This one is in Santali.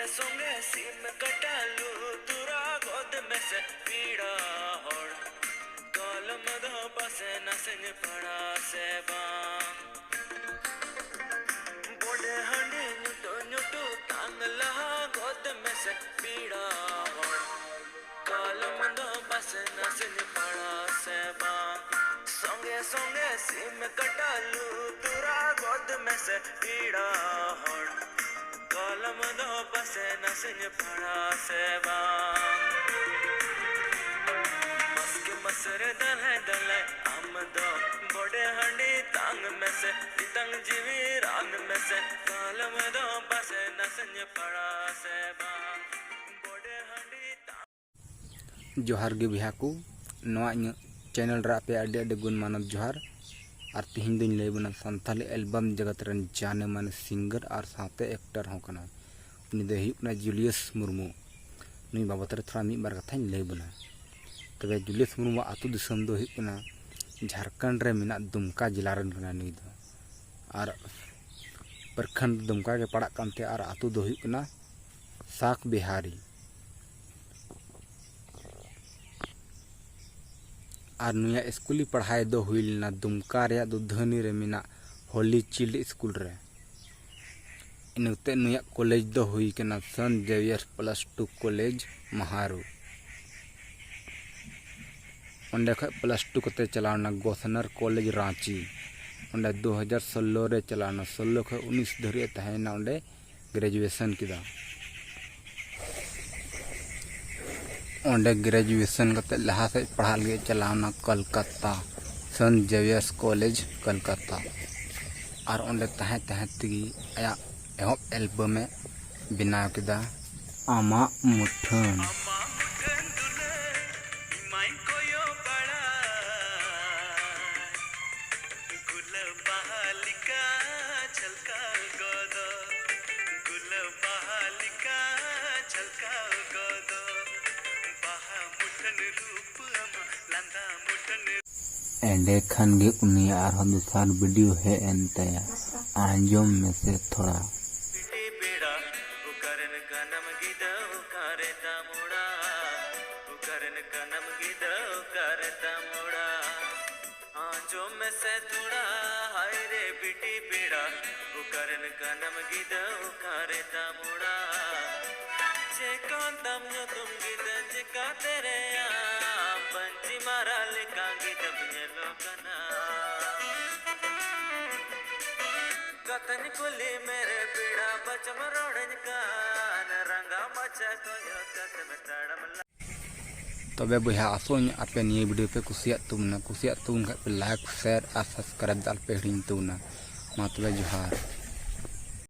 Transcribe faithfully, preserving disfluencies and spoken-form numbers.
ᱥᱚᱸᱜᱮ ᱥᱤᱢ ᱠᱟᱴᱟ ᱞᱩᱛᱩᱨᱟ ᱜᱚᱫ ᱢᱮᱥᱮ ᱯᱤᱲᱟ ᱦᱚᱲ᱾ ᱠᱟᱞᱚᱢ ᱫᱚ ᱯᱟᱥᱮ ᱱᱟᱥᱮᱧ ᱯᱟᱲᱟ ᱥᱮ ᱵᱟᱝ? ᱵᱚᱰᱮ ᱦᱟᱺᱰᱤ ᱧᱩᱴᱩ ᱧᱩᱴᱩ ᱛᱟᱝ ᱞᱟᱦᱟ ᱜᱚᱫ ᱢᱮᱥᱮ ᱯᱤᱲᱟ ᱦᱚᱲ᱾ ᱠᱟᱞᱚᱢ ᱫᱚ ᱯᱟᱥᱮ ᱱᱟᱥᱮᱧ ᱯᱟᱲᱟ ᱥᱮ ᱵᱟᱝ? ᱥᱚᱸᱜᱮ ᱥᱚᱸᱜᱮ ᱥᱤᱢ ᱠᱟᱴᱟ ᱞᱩᱛᱩᱨᱟ ᱜᱚᱫ ᱢᱮᱥᱮ ᱯᱤᱲᱟ ᱦᱚᱲ᱾ ᱠᱟᱞᱚᱢ ᱫᱚ ᱯᱟᱥᱮ ᱱᱟᱥᱮᱧ ᱯᱟᱲᱟ ᱥᱮ ᱵᱟᱝ? ᱵᱟᱥᱠᱮ ᱢᱟᱥᱮᱨᱮ ᱫᱟᱞᱟᱭ ᱫᱟᱞᱟᱭ ᱟᱢ ᱫᱚ ᱵᱚᱰᱮ ᱦᱟᱺᱰᱤ ᱛᱟᱝ ᱢᱮᱥᱮ, ᱛᱤᱛᱟᱝ ᱡᱤᱣᱤ ᱨᱟᱱ ᱢᱮᱥᱮ, ᱠᱟᱞᱚᱢ ᱫᱚ ᱯᱟᱥᱮ ᱱᱟᱥᱮᱧ ᱯᱟᱲᱟ ᱥᱮ ᱵᱟᱝ? ᱵᱚᱰᱮ ᱦᱟᱺᱰᱤ ᱛᱟᱝ ᱡᱚᱦᱟᱨ ᱜᱮ ᱵᱚᱭᱦᱟ ᱠᱚ, ᱱᱚᱣᱟ ᱤᱧᱟᱹᱜ ᱪᱮᱱᱮᱞ ᱨᱮ ᱟᱯᱮ ᱟᱹᱰᱤ ᱟᱹᱰᱤ ᱜᱩᱱ ᱢᱟᱱᱚᱛ ᱡᱚᱦᱟᱨ᱾ ᱟᱨ ᱛᱤᱦᱤᱧ ᱫᱚᱧ ᱞᱟᱹᱭ ᱵᱚᱱᱟ ᱥᱟᱱᱛᱟᱞᱤ ᱮᱞᱵᱟᱢ ᱡᱟᱜᱟᱛ ᱨᱮᱱ ᱡᱟᱱᱮ ᱢᱟᱱᱮ ᱥᱤᱝᱜᱟᱨ ᱟᱨ ᱥᱟᱶᱛᱮ ᱮᱠᱴᱟᱨ ᱦᱚᱸ ᱠᱟᱱᱟᱭ᱾ ᱩᱱᱤ ᱫᱚᱭ ᱦᱩᱭᱩᱜ ᱠᱟᱱᱟ ᱡᱩᱞᱤᱭᱟᱥ ᱢᱩᱨᱢᱩ᱾ ᱱᱩᱭ ᱵᱟᱵᱚᱫ ᱨᱮ ᱛᱷᱚᱲᱟ ᱢᱤᱫ ᱵᱟᱨ ᱠᱟᱛᱷᱟᱧ ᱞᱟᱹᱭ ᱵᱚᱱᱟ᱾ ᱛᱚᱵᱮ ᱡᱩᱞᱤᱭᱟᱥ ᱢᱩᱨᱢᱩᱣᱟᱜ ᱟᱹᱛᱩ ᱫᱤᱥᱚᱢ ᱫᱚ ᱦᱩᱭᱩᱜ ᱠᱟᱱᱟ ᱡᱷᱟᱲᱠᱷᱚᱸᱰ ᱨᱮ ᱢᱮᱱᱟᱜ ᱫᱩᱢᱠᱟ ᱡᱮᱞᱟ ᱨᱮᱱ ᱠᱟᱱᱟᱭ ᱱᱩᱭ ᱫᱚ᱾ ᱟᱨ ᱯᱨᱚᱠᱷᱚᱸᱰ ᱫᱩᱢᱠᱟ ᱜᱮ ᱯᱟᱲᱟᱜ ᱠᱟᱱ ᱛᱟᱭᱟ ᱟᱨ ᱟᱹᱛᱩ ᱫᱚ ᱦᱩᱭᱩᱜ ᱠᱟᱱᱟ ᱥᱟᱠ ᱵᱤᱦᱟᱨᱤ᱾ ᱟᱨ ᱱᱩᱭᱟᱜ ᱥᱠᱩᱞᱤ ᱯᱟᱲᱦᱟᱭ ᱫᱚ ᱦᱩᱭ ᱞᱮᱱᱟ ᱫᱩᱢᱠᱟ ᱨᱮᱭᱟᱜ ᱫᱩᱫᱷᱟᱹᱱᱤ ᱨᱮ ᱢᱮᱱᱟᱜ ᱦᱳᱞᱤ ᱪᱤᱞᱰ ᱥᱠᱩᱞ ᱨᱮ᱾ ᱤᱱᱟᱹ ᱠᱟᱛᱮ ᱱᱩᱭᱟᱜ ᱠᱚᱞᱮᱡᱽ ᱫᱚ ᱦᱩᱭ ᱠᱟᱱᱟ ᱥᱮᱱᱴ ᱡᱮᱵᱤᱭᱟᱨᱥ ᱯᱞᱟᱥ ᱴᱩ ᱠᱚᱞᱮᱡᱽ ᱢᱟᱦᱟᱨᱩ᱾ ᱚᱸᱰᱮ ᱠᱷᱚᱡ ᱯᱞᱟᱥ ᱴᱩ ᱠᱟᱛᱮ ᱪᱟᱞᱟᱣ ᱮᱱᱟ ᱜᱚᱥᱱᱟᱨ ᱠᱚᱞᱮᱡᱽ ᱨᱟᱸᱪᱤ᱾ ᱚᱸᱰᱮ ᱫᱩ ᱦᱟᱡᱟᱨ ᱥᱳᱞᱞᱳ ᱨᱮ ᱪᱟᱞᱟᱣ ᱮᱱᱟ, ᱥᱳᱞᱞᱳ ᱠᱷᱚᱡ ᱩᱱᱤᱥ ᱫᱷᱟᱹᱨᱤᱡ ᱮ ᱛᱟᱦᱮᱸᱭᱮᱱᱟ ᱚᱸᱰᱮ᱾ ᱜᱨᱮᱡᱩᱭᱮᱥᱚᱱ ᱠᱮᱫᱟ᱾ ᱚᱸᱰᱮ ᱜᱨᱮᱡᱩᱭᱮᱥᱚᱱ ᱠᱟᱛᱮ ᱞᱟᱦᱟ ᱥᱮᱫ ᱯᱟᱲᱦᱟᱜ ᱞᱟᱹᱜᱤᱫ ᱪᱟᱞᱟᱣ ᱮᱱᱟ ᱠᱚᱞᱠᱟᱛᱟ, ᱥᱮᱱᱴ ᱡᱮᱵᱤᱭᱟᱨᱥ ᱠᱚᱞᱮᱡᱽ ᱠᱚᱞᱠᱟᱛᱟ᱾ ᱟᱨ ᱚᱸᱰᱮ ᱛᱟᱦᱮᱸ ᱛᱟᱦᱮᱸ ᱛᱮᱜᱮ ᱟᱭᱟᱜ ᱮᱦᱚᱵ ᱮᱞᱵᱟᱢᱮ ᱵᱮᱱᱟᱣ ᱠᱮᱫᱟ, ᱟᱢᱟᱜ ᱢᱩᱴᱷᱟᱹᱱ᱾ ᱟᱢᱟᱜ ᱢᱩᱴᱷᱟᱹᱱ ᱫᱩᱞᱟᱹᱲ ᱤᱧ ᱢᱟᱧ ᱠᱚᱭᱚᱜ ᱵᱟᱲᱟᱭ᱾ ᱜᱩᱞᱟᱹᱵ ᱵᱟᱦᱟ ᱞᱮᱠᱟ ᱡᱷᱟᱞᱠᱟᱣ ᱜᱚᱫᱚᱜ, ᱜᱩᱞᱟᱹᱵ ᱵᱟᱦᱟ ᱞᱮᱠᱟ ᱡᱷᱟᱞᱠᱟᱣ ᱜᱚᱫᱚᱜ, ᱵᱟᱦᱟ ᱢᱩᱴᱷᱟᱹᱱ ᱨᱩᱯ ᱟᱢᱟᱜ, ᱞᱟᱸᱫᱟ ᱢᱩᱴᱷᱟᱹᱱ᱾ ᱮᱸᱰᱮ ᱠᱷᱟᱱ ᱜᱮ ᱩᱱᱤᱭᱟᱜ ᱟᱨᱦᱚᱸ ᱫᱚᱥᱟᱨ ᱵᱷᱤᱰᱤᱭᱳ ᱦᱮᱡ ᱮᱱ ᱛᱟᱭᱟ᱾ ᱟᱸᱡᱚᱢ ᱢᱮᱥᱮ ᱛᱷᱚᱲᱟ᱾ ᱵᱮᱲᱟ ᱚᱠᱟᱨᱮᱱ ᱠᱟᱱᱟᱢ ᱜᱤᱫᱟᱹ ᱚᱠᱟᱨᱮ ᱛᱟᱢ ᱚᱲᱟᱜ? ᱪᱮᱫ ᱠᱟᱱ ᱛᱟᱢ ᱧᱩᱛᱩᱢ ᱜᱤᱫᱟᱹ ᱪᱮᱠᱟᱛᱮ ᱨᱮᱭᱟᱢ? ᱯᱟᱹᱧᱪᱤ ᱢᱟᱨᱟᱜ ᱞᱮᱠᱟ ᱜᱤᱫᱟᱹᱢ ᱧᱮᱞᱚᱜ ᱠᱟᱱᱟ᱾ ᱠᱟᱛᱷᱟᱧ ᱠᱩᱞᱤ ᱢᱮᱨᱮ ᱯᱮᱲᱟ ᱵᱟᱪᱚᱢ ᱨᱚᱲᱟᱹᱧ ᱠᱟᱱ᱾ ᱨᱟᱸᱜᱟᱣ ᱢᱟᱪᱷᱟ ᱠᱚᱭᱚᱜ ᱠᱟᱛᱮᱢ ᱛᱟᱲᱟᱢ ᱞᱟ- ᱛᱚᱵᱮ ᱵᱚᱭᱦᱟ, ᱟᱥᱚᱜ ᱟᱹᱧ ᱟᱯᱮ ᱱᱤᱭᱟᱹ ᱵᱷᱤᱰᱤᱭᱳ ᱯᱮ ᱠᱩᱥᱤᱭᱟᱜ ᱛᱟᱵᱚᱱᱟ᱾ ᱠᱩᱥᱤᱭᱟᱜ ᱛᱟᱵᱚᱱ ᱠᱷᱟᱡ ᱯᱮ ᱞᱟᱭᱤᱠ, ᱥᱮᱭᱟᱨ ᱟᱨ ᱥᱟᱵᱥᱠᱨᱟᱭᱤᱵ ᱫᱚ ᱟᱞᱚᱯᱮ ᱦᱤᱲᱤᱧ ᱛᱟᱵᱚᱱᱟ᱾ ᱢᱟ ᱛᱚᱵᱮ ᱡᱚᱦᱟᱨ᱾